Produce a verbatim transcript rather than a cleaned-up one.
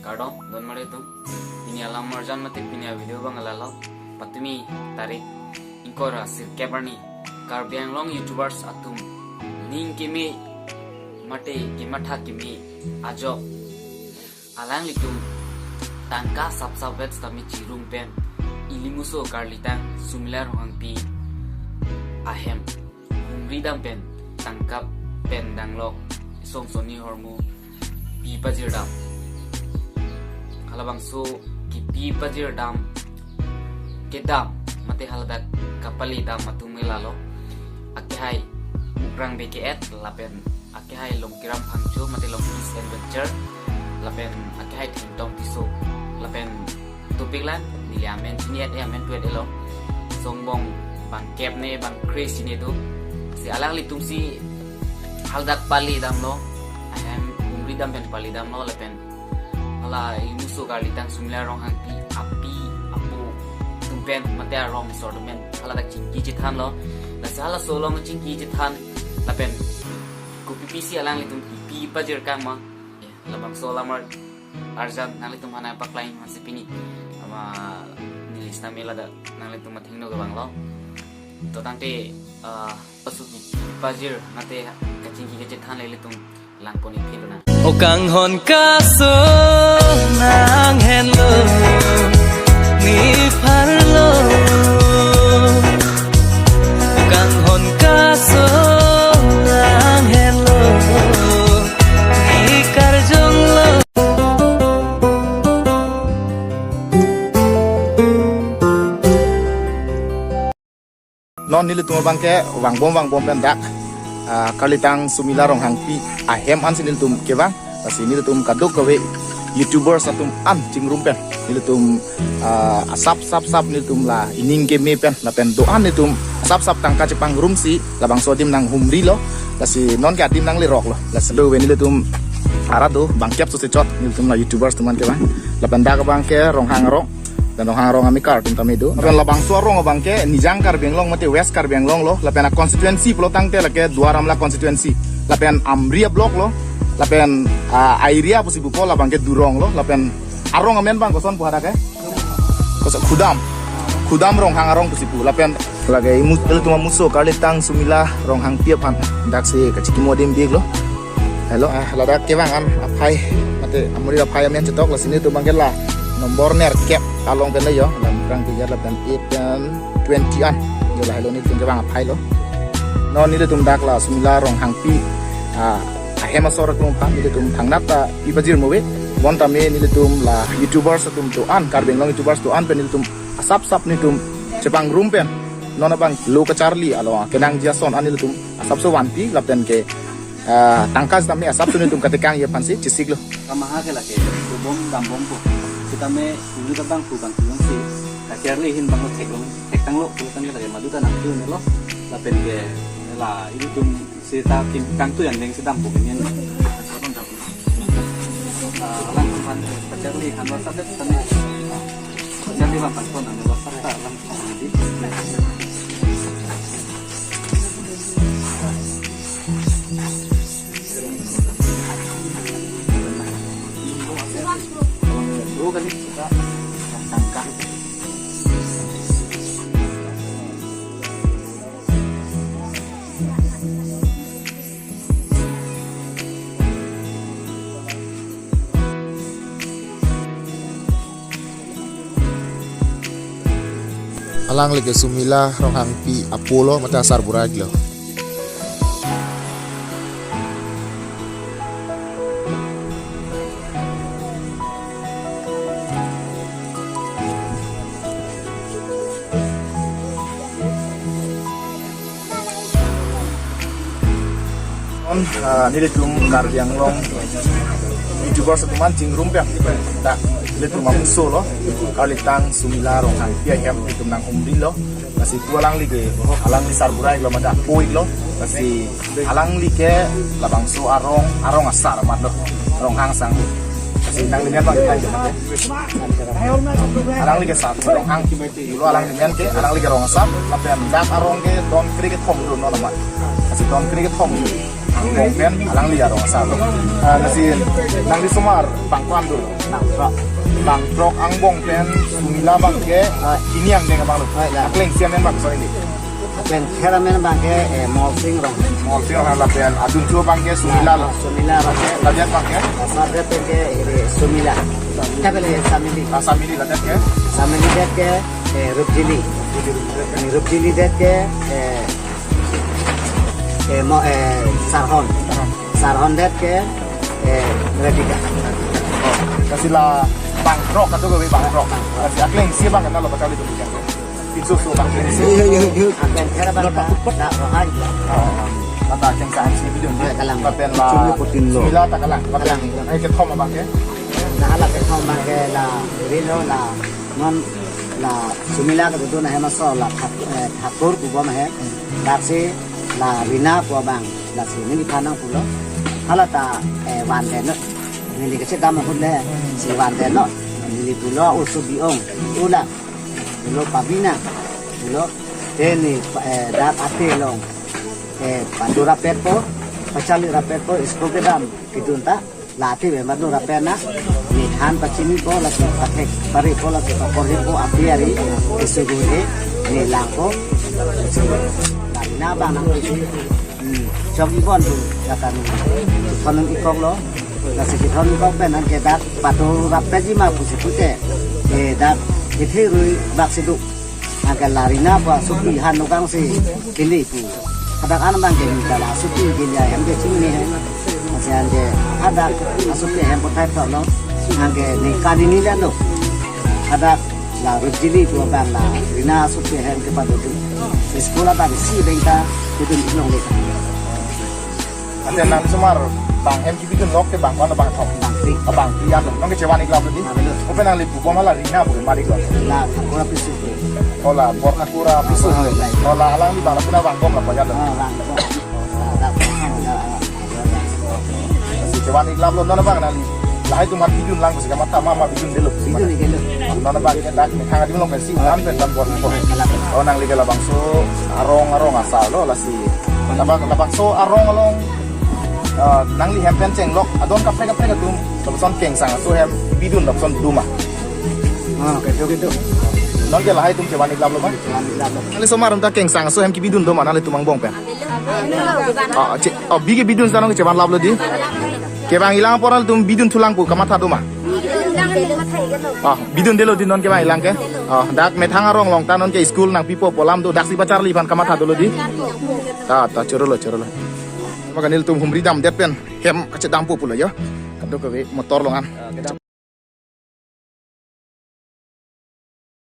Kardom, don mare atum. Pini alam arjan mate pini a-video abang lalo. Patumi tarik ingkoi ra sirkep arni Karbi Anglong YouTubers atum ning keme mate kematha keme ajok alanglitum tangka sapsap vet sitame chirum pen ilimuso karlitang Sumila Ronghangpi ahem humri dam pen tangka pen danglok Songsoni Hormu pi pajir dam. Halabangso kipi pajir dam kedam mate haladak kapali dam atum ke lalo. Akehai Mukrang B K S lapen akehai Longkiram Phangcho mate Longki's Adventure lapen akehai Thengtong Tisso lapen topik lang neli amen chini-et, amen pu-et lo. Songbong bangkep ne bangkre si ne do. Si alanglitum si haladak pali damlo. Ahem humri dam pen pali damlo lapen hala ilimuso karlitang Sumila Ronghangpi api apo atum pen mate arong asor atum pen haladak chingki chethanlo. Lasi halaso along chingki chethan lapen kopi pisi alanglitum kipi pajir kang ma. Labangso alam arjan nanglitum aphan nangpaklangji aphansi pini ama neli sitame ladak nanglitum athengno kevanglo. To tangte, ah, pasu kipi pajir mate kachingki kachethan le ilitum langpon-ik philona. O kanghon kaso nanghenlo, ne pharlo. O kanghon kaso nanghenlo, ne karjonglo. Non nelitum abangke vangbom vangbom pen dak, ah, karlitang Sumila Ronghangpi ahem ansi nelitum kevang. Lasi nelitum kadokave YouTubers atum an chingrum pen nelitum, ah, asap sap sap nelitum la ining keme pen lapen do-an nelitum asap sap tangka chepangrumsi labangso adim nanghumrilo. Lasi nonke adim nangleroklo. Lasi do ave nelitum arado bangkep so se chot nelitum la YouTubers atum an kevang. Lapen dak abangke Ronghang arong. Lapen Ronghang arong amekar atum tame do. Lapen labangso arong abangke Nijang Karbi Anglong mate West Karbi Anglong lo. Lapen a-constituency pulo tangte lake Duar Amla constituency. Lapen Amri a-block lo. Lapen, ah, a-area pusi pupo labangke Durong lo. Lapen arong amen abang koson pu hadak ke? Koson Khudam. Khudam Ronghang arong pusi pu. Lapen lake imu-, ilitum amuso karlitang Sumila Ronghangpi aphan daksi kachikimo adim biklo. Hello, ah, ladak kevang an aphai mate amurir aphai amen chetok. Lasi nelitum abangke la nombor nerkep along pen lo yo, Lamprang Tiga lapen eight pen twenty an. Yo la hello nelitum kevang aphai lo. Non nelitum dak la Sumila Ronghangpi, ah, ahem asor atum aphan nelitum thangnat ta pi pajir mo ave. Bonta me nelitum la YouTubers atum do-an, Karbi Anglong YouTubers do-an pen nelitum asap sap nelitum chepangrum pen non abang lo kacharli alo kenangji ason an nelitum asapso vanpi lapen ke, ah, tangka sitame asapso nelitum katekangji aphansi chesiklo. Kamaha ke lake, tubom dambom po. Sitame ulu tabang pu bang tulung si, kacharli ahin abang lo theklong, thektanglo, pu tangke lake madu ta nangtu nelo, lapen ke la ilitum seta kim kangtu yang deng sedam bukin yan. Ah, langsung kan pacharli kan WhatsApp deh, sana. Pacharli bang pangton ang WhatsApp ta langsung di. Dua kali kita tangkap. Alangli ke Sumila Ronghangpi apo lo mate asarbura iklo. On, ah, nelitum Karbi Anglong YouTubers atum an chingrum pen dak nelitum amuso lo, karlitang Sumila Ronghangpi ahem nelitum nanghumrilo. Lasi pu alangli ke, alangli sarbura iklo mate apo iklo. Lasi alangli ke labangso arong, arong asar amat lo, Ronghang sang. Lasi nangli men bang kita aja mate. Alangli ke sar, Ronghang. Pulo alangli men ke, alangli ke rong asap, lapen dak arong ke don kre kethom do non amat. Lasi don kre kethom. angbong pen alangli arong asar lo. Ah, lasi nangli osomar bang ko-an dolo? Bang throk. Bang throk angbong pen Sumila abang ke, ah, pini angdeng abang lo. Ah, ya. Akleng isi amen bang, sorry ni. Akleng thera amen abang ke, eh, Molsing Ronghang. Molsing Ronghang lapen adunthu abang ke Sumila lo. Ah, Sumila abang ke. Ladet abang ke? Ladet abang ke, eh, Sumila. Tapi le Samili. Ah, Samili ladet ke? Samili det ke, eh, Rupjili. Rupjili det ke, eh, eh, mo, eh, Sarhon. Ah. Sarhon det ke, eh, Radhika. Oh, lasi la bang throk kadokave bang throk. Bang throk. Lasi akleng isi abang ke nalo pachali tu. Pinso so bang. Iya, iya, iya. Akleng thera abang ta, ta Rohai. Oh. Ata akleng sangsi bidun. Iya, kalang. Lapen la Sumila putin lo. Sumila ta kalang. Lapen, kalang. Ai kethom abang ke? Nah, la kethom abang ke la Rino la non la Sumila kedodun ahem aso la Thak-, eh, Thakur pu bom ahem. Daksi la Rina pu abang. Daksi neliphan nangpulo. Hala ta, eh, vandet non. Neli kachedam ahut le si vandet non. Neli pulo Usu Biong. Ula. Pulo Pabina. Pulo. Teni, eh, dak ate along, eh, pado rapetpo, pachali rapetpo, school kedam kedun ta, la ate pen pado rapet na, ne than pachinipo, lasi pathek parepo, lasi pakorhepo, ate ari, keso gure, ne langpo, la Rina abang nangpisi, hmm, chok ibon tu, kata nu, tu konung ikok lo, lasi kithon ikok pen, anke dak pado rapetji ma pusi pute, eh, dak, ithe rui bak siduk. Anke la Rina pu asopi han nukang si kili pu. Hadak an abang ke ni kala asopi kili ahem ke chingni hai. Masi anke hadak asopi ahem pothai tolo. Anke ningkan hini le lo. Hadak la Rupjili pu abang la Rina asopi ahem ke pado tu. School abang si bengta itu ni long le. Ante nangli osomar bang hem kibidun lok ke bang ko-an, bang thom? Bang phli. Ah, bang phli ya. Non kechevan-ik lap lo di. Ah, betul. Open nangli pu bom hala Rina pu mari ko. La Thakur apisu. Oh, la Bor Thakur apisu. Ah, la. Oh, la alangli bang la puna bang bom la pajat lo. Ah, bang bom. Ah, la, la, la, la. Kechevan-ik lap lo non abang nangli. Lahai atum aphan bidun lang pusi kamatha ma, ma bidun detlo. Bidun-ik detlo. Non abang ke dak methang adim along pensi an pen dam bor bor. Kalang. Oh, nangli ke labangso arong arong asar lo lasi. Labang, labangso arong along, eh, nangli hem pen chenglok adon kaprek kaprek atum lapuson kengsang aso hem bidun lapuson do ma? Ah, kedo kedo. Non ke lahai atum chevan-ik lap lo ma? Chevan-ik lap lo. Nangli osomar atum ta kengsang aso hem kibidun do ma nanglitum angbong pen? Ah, che-, oh, bi kebidun seta non kechevan lap lo di. Kevang-ik lang apor nanglitum bidun thulang pu kamatha do ma? Ah, bidun detlo di non kevang-ik lang ke. Ah, dak methang arong along ta non ke school nangpipo pu alam do, daksi pacharli aphan kamatha dolo di. Ta, ta, choro lo, choro lo. Maka nelitum humri damdet pen hem kachedampo pulo yo. Kadokave motor along an.